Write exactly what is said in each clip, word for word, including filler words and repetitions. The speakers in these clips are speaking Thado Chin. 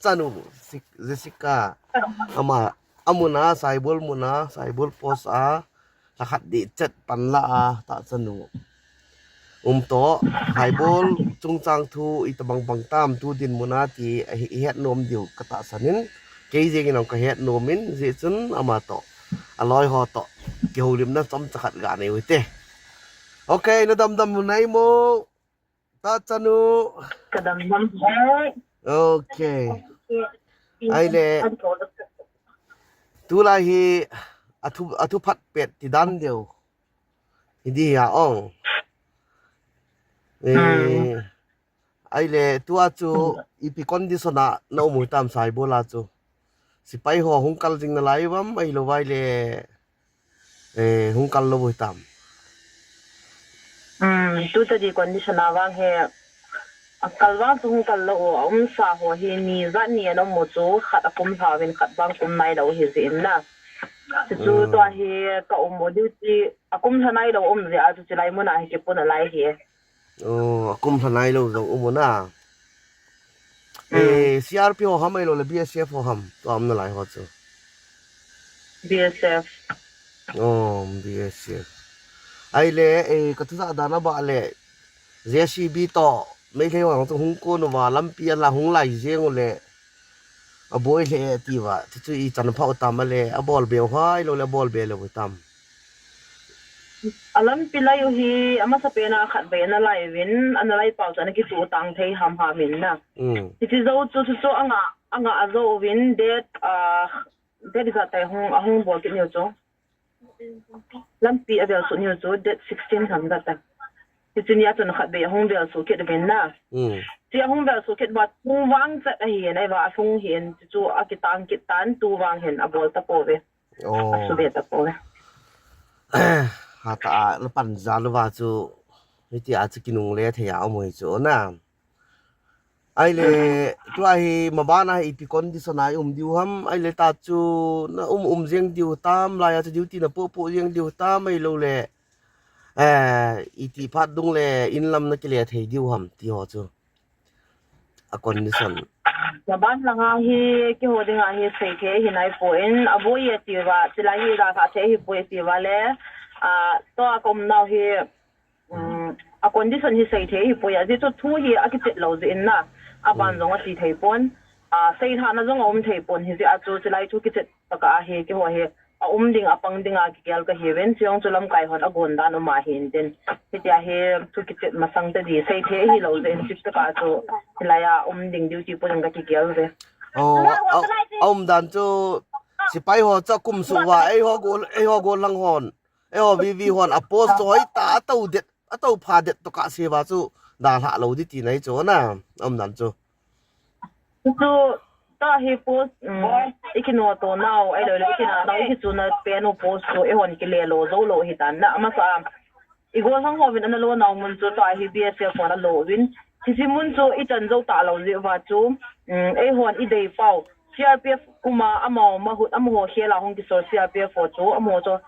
tanu, Jessica. Ama, amuna, Saibol muna, Saibol post a, lhakhat dih chet pan la a, tachanu. Um to, Saibol, chungchang thu, itabang bang tam, tu dinmun a ti, ahi, ihet nom diu, katahsan in, kei jeng in ong kahet nom in, jeh chun, ama to. Aloi ho to, kihoulimna chomcha khat ga nei u hite. Okay, nadamdam u nai mo. Tachanu. Kadamdam e. Okay. Ahile. Tulai hi athu, athu phat pet ti dan diu. Hiti hi a ong. Eh, ahile tua chu ipi condition a na um u hitam Saibol a chu. Sepai ho hung kal jing nalai uvam ahilou vai le. Eh, hung kal lou u hitam. Hmm, tu tadi condition a vang hi, akal vang chu hung kal lou u, aumsa ho hi ni jat ni ana um u chu, khat akum lha uvin, khat vang kum nailou hi jeh in na. Chuchu tua hi ka um u duty, akum lha nailou um jeh a chu chilai mun a hi kipun alai hi. Oh, akum lha nailou jong um u na. Eh, C R P ho ham ahilou le B S F ho ham, tua um nalai ho chu. B S F. Oh, B S F. Ahile, eh, ka thusah dan a bah le, J C B to, Meitei ho chu hung kon uva, lampi a la hung lai jeng u le, aboi le ti uva, chuchu ichan pha u tam a le, abol be u ham ahilou le, abol be lou u hitam. Alampi lai u hi, amasapen a khatvei ana lai uvin, ana lai pau chu ana kituh tang thei hamham in na. Hiche jou chu, chu, chu anga, anga a jou uvin, date, ah, date ijat tai hung, ahung bol kit niu chu. Lampi avel suh niu chu, date sixteen ham ijat tai. Hiche nia chun khatvei ahung vel suh kit uvin na. Hiche ahung vel suh kit uva, thung vang chet ahi, nai uva, athung hin, chu, chu akitang kit tan, tu vang hin abol tapouve. Oh. Asube tapouve. Hatah a, na pan jal uva chu, hitia chu kinungle thei a um u hi chu na. Ahile, tua hi, maban a hi ipi condition a i um diu ham, ahile ta chu, na um um jeng diu tam, lai a chu duty na poh poh jeng diu tam, ahilou le, eh, iti phat dung le, in lam na kile thei diu ham, ti ho chu. A condition. Maban langa hi, keiho dinga hi seithei hi naipon, aboi e tiuva, chulai hi dalhah thei hipoi tiuva le, ah, tua ka umnau hi, um, a condition hi seithei hipoi, ajeh chu thu hi akichet lou jeh in na, aban jong ati thei pon, ah, seilhahna jong aum thei pon, hijeh a chu chulai thu kichet tokah a hi, keiho hi, aum ding, apang dinga kigel kahiuvin, chujong chu lamkai hon agon dan um ahin tin. Hitia hi thu kichet masang tadi, seithei hilou jeh in, chutaka chu hilai a um ding duty po ding kakigel uve. Oh, a, aum dan chu sepai ho chu akum suh uva, eiho gol, eiho golhang hon, eiho V V hon, a post chu hoitah a tou det, a tou pha det tokah seh uva chu dalhah lou ding tina hi chu na, aum dan chu. Chu, tua hi post, um, i kinoto nau, ahilou le, i kinah nau, i kichuna pen u post chu, eihon kile lo jou lou hitan na, amasa a. I golhang hovin ana lo nau mun chu, tua hi B S F hon alo uvin. Hiche mun chu, i chan jou talou jeh uva chu, um, eihon i dei pau. C R P F kum a, amaho, mahut, amaho khel a hung kisol C R P F ho chu, amaho chu,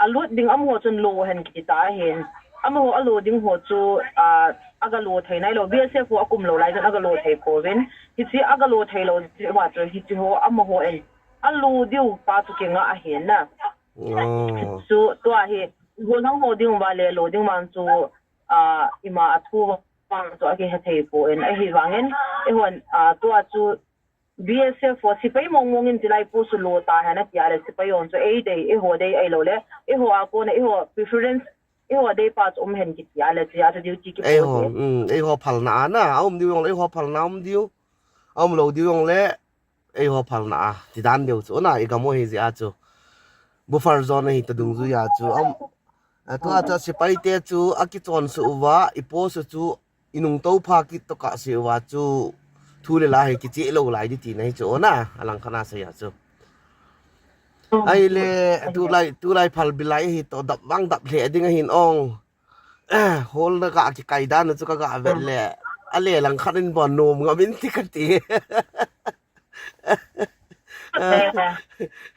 alut ding amaho chun lo hen kiti ta ahin. Amaho alo ding ho chu, ah, aga lo thei nailou. B S F ho akum lou lai chun aga lo thei pouvin. Hiche aga lo thei lou jeh uva chu hiche ho amaho in alo diu pa chu kinga ahin na. Oh. Chu tua hi golhang ho ding uva le lo ding vang chu, ah, ima a thu vang chu akihe thei pon. Ahivangin, eihon, ah, tua chu B S F ho sepai mong mong in chulai post chu lo ta hen ati a le sepai hon chu eidei, eiho dei ahilou le, eiho a kona, eiho preference, eiho dei pa chu um hen kiti a le, chea chu duty kipo eiho, um, eiho phalna a na, aum diu jong le, eiho phalna um diu, aum lou diu jong le, eiho phalna a, ti dan diu chu, na, i gam u hi jeh a chu. Buffer zone ahi ta dungjui a chu, um, A, tua, tua sepai te chu akichon suh uva, i post u chu i nungto pha kit tokah seh uva chu thu le la hi kicheh lou lai ding tina hi chu na, alangkhat a sei a chu. Ahile, tulai, tulai phalbi lai hi toh dap vang dap lheh ding ahin ong. Hol na ga kikai dan u chu kaga vet le. Ale langkhat in bon nom ngam in ti kati. Eh,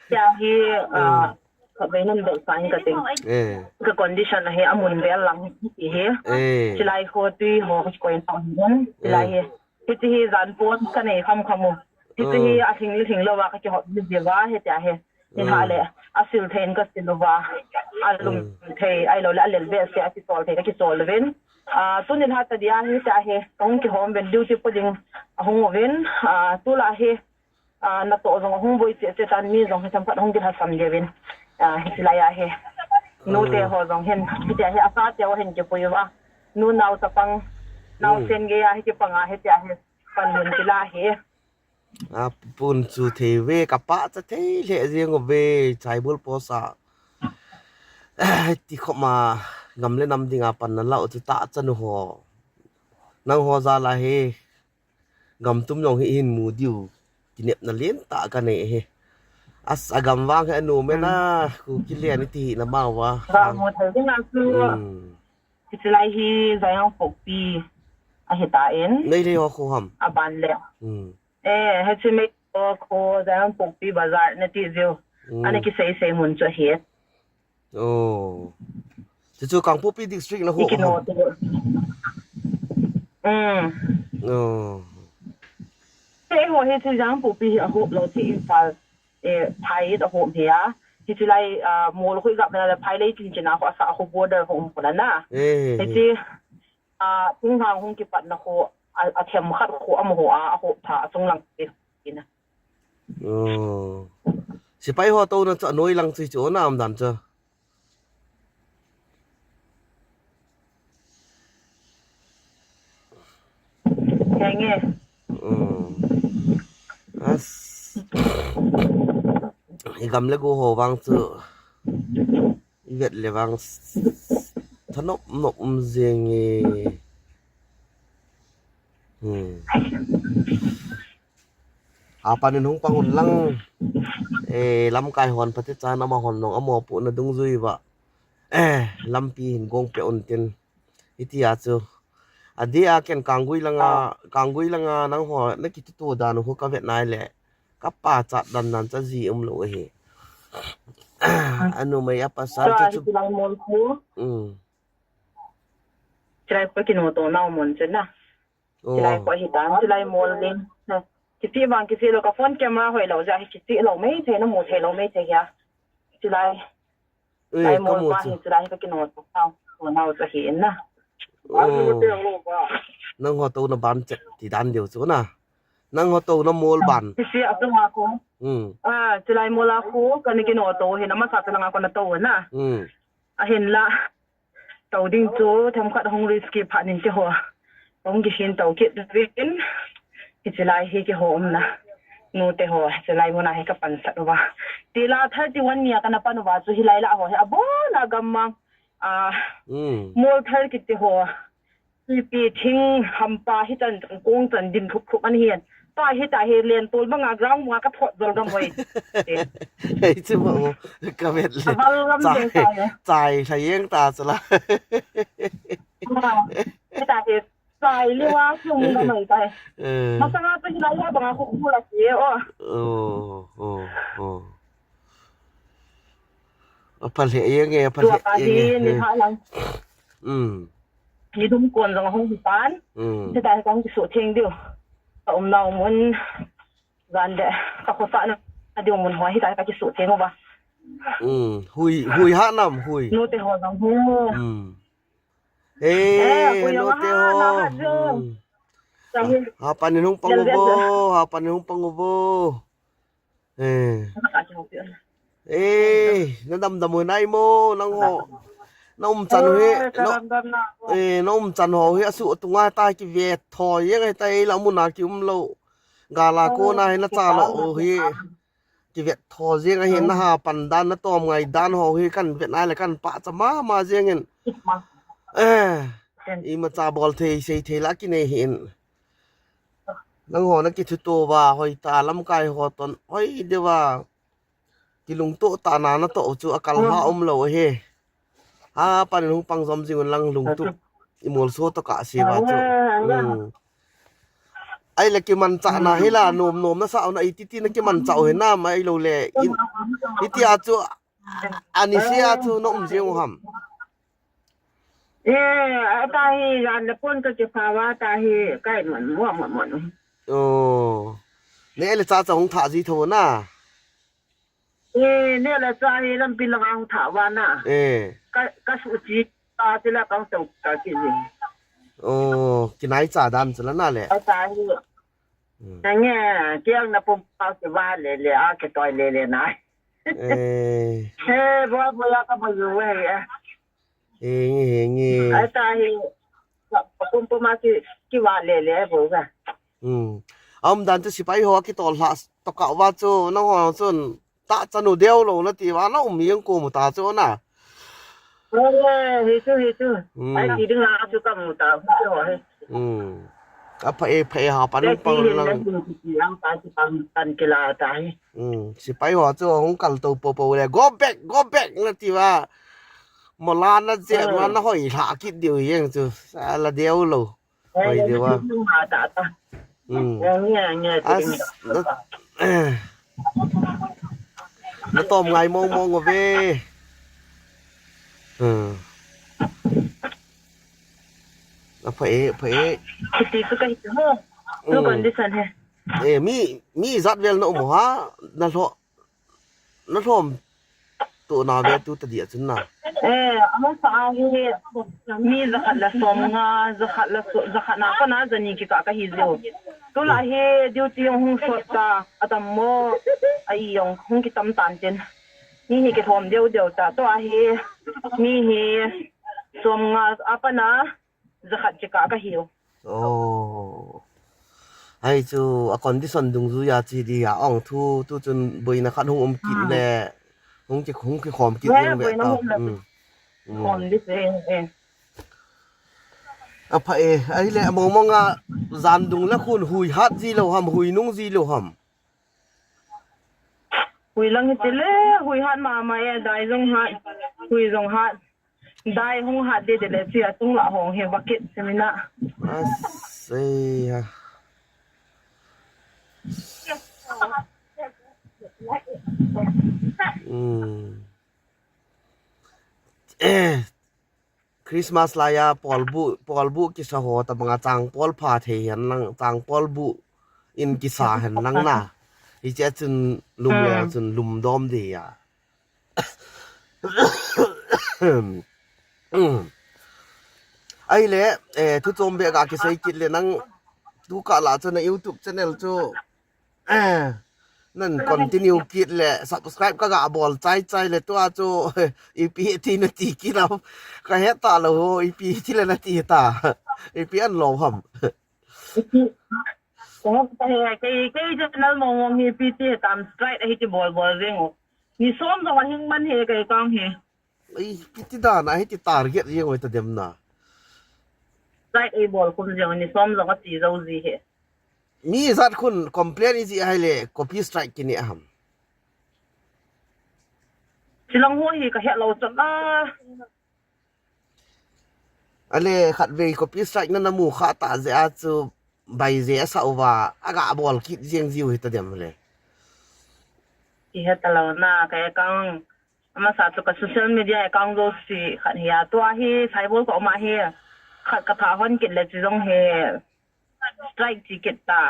tia hi, ah, khatvei nan bol sang kati. Eh. Ka condition hi amun vel lang hi. Eh. Chulai ho tui ho koi tong hin. Chulai hi. Hiti hi jan pon kanei kham kham u. Hichu hi alhing le lhing louva kakihop ji uva hitia hi. Hinlah le, asil thei in kasil uva. Alum thei, ahilou le alel behseh a kisol thei kakisol uvin. Ah, tuni lha ta dia hitia hi kahung kihom uvin, duty po ding ahung uvin. Ah, tulai hi, ah, natoh jong ahung boi cheh cheh tan, mi jong hi themkhat ahung kilhasam diuvin. Ah, hitilai a hi. Nute ho jong hin, hitia hi asate ho hin kipui uva. Nu nao chapang, naosen geiya hi kipanga hitia hi. Panmun kila hi. Apun chu thei ve, kapahcha thei lheh jeng uve, Chaibol post a. Ti khop ma, gam le nam dinga panna lah u chu tahchan u ho. Nangho jal a hi, gam tum jong hi hin mu diu, kinepna lentah kanei hi. As, agam vang hi anom e na, Kuki len iti hi na ma uva. Gam mu thei ding a chu. Hmm. Hichilai hi Jaingampokpi ahitan. Meitei ho kho ham? Aban le. Hmm. Eh, hiche Meitei ho kho Jaingampokpi bazar nati jiu. Hmm. Ana kisei sei mun chu ahi. Oh. Chuchu Kangpokpi district na ho ham? Ikino tu. Hmm. Oh. Hiche ho hiche Jaingampokpi hi ahop lou, hiche Imphal, eh, phai ahop hi a. Hichilai, ah, mol khu igap na le phai lei chin chin a khu asa khu border khu um khu na na. Eh, eh. Hiche, ah, thinghang hung kipatna khu, a, athemkhat khu amaho a, ahop tha, achung lang te. Ina. Oh. Sepai ho touna chu anoi lang chu hichu na um dan chu. Henge. Oh. As. I gam le go ho vang chu. I vet le vang s-, s-, thanop nop um jeng e. Hmm. Hapan in hung pang un lang. Eh, lamkai hon phatecha na, amahon jong amopohna dungjui uva. Eh, lampi hin gong peh un tin. Hitia chu. Adeh a ken Kanggui langa, Kanggui langa nangho nakituto dan u khu kavet nai le. Kapachat dan dan chu aji umlou ahi. Anumei apasal chu chu. Chulai mol khu. Hmm. Chulai khu kinoto nau mun chu na. Oh. Chulai khu ahitan, chulai mol ding. Kiche vang kiche lou, ka phone camera hoilou jeh a hi kiche lou maithei, namu theilou maithei hia. Chulai. Eh, chulai mol pa hi, chulai hi kakinoto nau. To nau chu ahi in na. Oh. Nangho touna ban chet ti dan diu chu na. Nangho touna mol ban. Kiche a tonga khu. Hmm. Ah, chulai mol a khu, kana kinoto hi, amasa chu langa khu nato na. Hmm. Ahinla. To ding chu, themkhat hung risky phat in keiho. Hung kihin to kit uvin. Hichilai hi keiho umna. Nute ho, hichilai muna hi kapansat uva. Tila thirty-one ni a kana pan uva chu hilai lah ho hi. Abon a gammang. Ah, hmm. Mol thar kiti ho. Ipi thing hampa hichan kong chan din thup thup an hian. Pa hita hi len tol banga ground banga ka thot jol gam hoi. Hei chu mo, ka vet le. Aval gam le chai, chai, chai lha jeng ta chu la. Hita hi chai le wa chung gam hoi ta. Eh. Masanga chu hilai ya banga khu khu la ki o. Oh, oh, oh. Apha lheh jeng e, apha lheh jeng e. Tua hi ni ha lang. Hmm. Ni dum kon jong ahung hi tan. Hmm. Hitia hi kahung kisuh theng diu. Ka umna mun. Jan de, ka khosahna diu mun ho hitia hi kakisuh theng uva. Hmm. Hui, hui ha nam, hui. Nute ho jong hu. Hmm. Eh, hui jong nute ho. Hmm. Hapan in hung pang uvo, hapan in hung pang uvo. Eh. Eh, nadam dam u nai mo, nangho. Na umchan u hi, eh, na, eh, na umchan ho hi, asuh tunga ta kivet tho jeng ahi ta, ei la muna kium lou. Gala kona hi nacha lou u hi. Kivet tho jeng ahi, nahapan dan, natom ngai dan ho hi, kan vet nai le kan pachat mama jeng in. Eh, imacha bol thei, sei thei la kinei hi in. Nangho nakithuto uva, hoitah lamkai ho toh, hoi deuva. Kilungtoh tah na natoh u chu akal ha um lou ahi. Hapan in hung pang jom jing un lang lungtup. I molso tah kah se uva chu. Hmm. Ahile kimanchahna hi la nom nom nasah u na iti ti na kimanchah u hinam ahilou le. In, hitia chu ani se a chu na um jeng u ham. Eh, ata hi, jan le pon ka kipha uva, ata hi, kai mon, mo, mo, mo. Oh. Ne le cha cha hung tha ji tho na. Eh, ne le cha hi lampi langa hung tha va na. Eh. Ka, ka su chi ta ti la kang tau ka ki ji. Oh, kinai cha dan chu la na le. Ka ta hi. Hmm. Na nge, kiang na pum pa ki va le le a ki toi le le na. Eh. He, bo bo ya ka bo yu we ya. Henge, henge. Ai ta hi, pakum puma ki, ki va le le bo ga. Hmm. Aum dan tu sipai ho ki tol hla to ka va chu, na ho chun, ta chanu deu lo na ti va, na um yang ko mu ta chu na. Ole, hi chu, hi chu. Hmm. Ai ti ding la chu ka mu ta, hi chu ho hi. Hmm. A pha e, pha e ha pan pang lang. Yang ta chu pan, pan ki la ta hi. Hmm. Sipai ho chu hung kal to po po le. Go back, go back na ti va. Mola na je ma na hoi hla kit diu yang chu. Sa la deu lo. Hoi deu a. Hmm. As na, na tom ngai mong mong ve. Hmm. Na pha e, pha e. Kiti su ka hi ho. Tu condition he. Eh, mi, mi zat vel na um ha, na lo. Na lhom to na ve tu ta dia chun na. Eh, amasa a hi mi zakhat le som nga, zakhat le so, zakhat na pa na zani ki ka ka hi jo. Tu la hi duty hung sot ta, atam mo, a i jong hung ki tam tan tin. Mi hi ki lhom deu deu ta, to a hi mi hi som nga a pa na zakhat ki ka ka hi jo. Oh. Ai chu a condition dungjuia chi di a ong thu tu chun boina khat hung um kit le hung ki, hung kikhom kit jeng ve ta. Hmm. Hmm. Khom di se, eh. A pha e, ai le mo mo nga jan dung le khun hui hat ji lo ham, hui nung ji lo ham. Hui lang hi ti le, hui hat ma ma e, dai jong hat, hui jong hat. Dai hung hat de de le chi a tung la hong he bucket semina. Asei ha. Hmm. Eh. Christmas laia polbu, polbu kisa ho ta banga chang pol pha thei hen lang, chang polbu in kisa hen lang na. Hi che chun lum le chun lum dom de ya. Ai le, eh, thu chom be ga kisei kit le nang tu ka la chu na YouTube channel chu, eh, nan continue kit le subscribe ka ga bol chai chai le tua chu ipi ti na ti kit lam ka he ta lo ho, ipi ti le na ti ta. Ipi an lo ham. Ko ka he, kei, kei channel mong mong hi ipi ti tam strike ahi ti bol bol jeng o. Ni som jong a hing man he kei kang he. Ai, ipi ti dan a hiti target jeng o ta dem na. Strike ei bol khum jeng ni som jong a ti jo ji he. Mi jat khun complain i ji hai le copy strike kini ham. Chilang ho hi ka he lo chan a. Ale khat vei copy strike na na mu kha ta je a chu bai je a sa uva a ga bol kit jeng jiu hi ta dem le. Ki he ta lo na ka account. Amasa chu ka social media account jo si khat hi a tua hi cyber ko ma hi khat ka tha hon kit le chi jong he strike chi kit ta.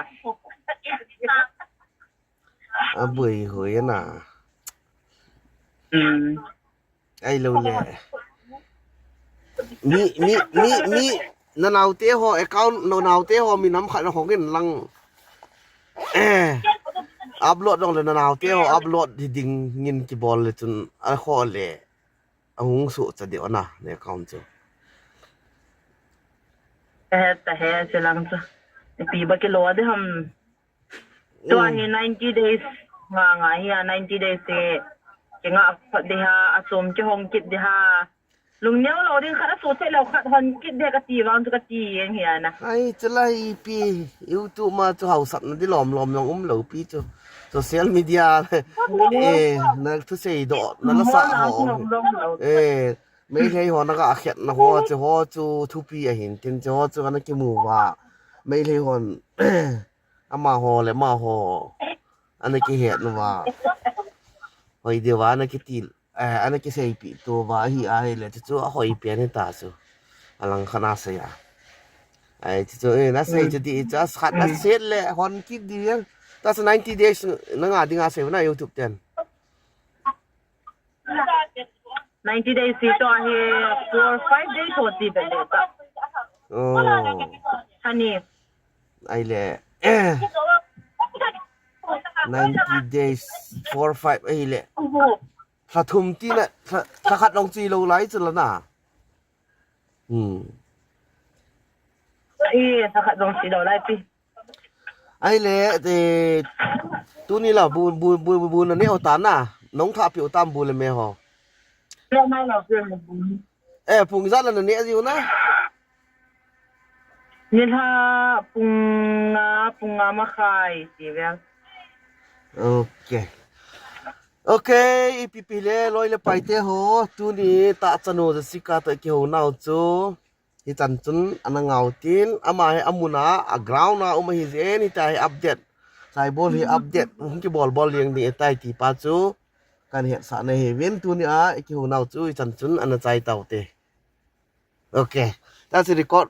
A bui hui na. Hmm. Ai lo le. Mi, mi, mi, mi, na naute ho account, na naute ho mi nam khat na hong in lang. Eh, upload dong le na naute ho upload di ding ngin ki bol le chun a ho le. A hung su cha de na, ne account chu. Eh, ta he, se lang chu. Pi ba ki lo de ham. Tua hi ninety days nga nga hi a ninety days te. Ki nga phot de ha, a som ki hong kit de ha. Lung neo lo ding khat a su se lo khat hon kit de ka ti vang chu ka ti eng hi a na. Ai, chu la ipi, YouTube ma chu hausat na di lom lom jong um lo pi chu. Social media, eh, na thu sei do, na la sa ho. Eh, Meitei ho na ga khet na ho chu, ho chu thupi a hin tin chu ho chu ana ki mu va. Meitei hon, ama ho le ma ho. Ana ki het nu va. Hoi de va ana ki til. Eh, ana ki sei pi tu va hi a hi le chu chu a hoi pi ani ta chu. A lang kha na sei a. Ai chu chu, eh, na sei chu ti chu a khat a set le hon ki di yang. That's ninety days nanga dinga sei na YouTube ten. Ninety days hi to hi four five days ho ti bel le ta. Oh. Ani. Ahile. Ninety days, four five ahile. Lha thum tina, lha, lha khat long chi lo lai chu la na. Hmm. I lha khat long chi lo lai pi. Ahile, te, tuni la bu, bu, bu, bu, bu na ne o ta na. Nong tha pi o tam bu le me ho. Lo mai lo pi bu. Eh, pung ijat la na ne jiu na. Nilha pung nga, pung nga makhai ti ve. Okay. Okay, ipi pi le loi le pai te ho, tuni ta chanu Jessica to kihou nau chu. Hichan chun ana ngau tin, ama hi amun a, a ground a um ahi jeh in, hita hi update. Chaibol hi update, hung kibol bol jeng ding ahitai ti pa chu. Kan hetsah na hi vin tuni a, kihou nau chu, hichan chun ana chai tau te. Okay. That's a record.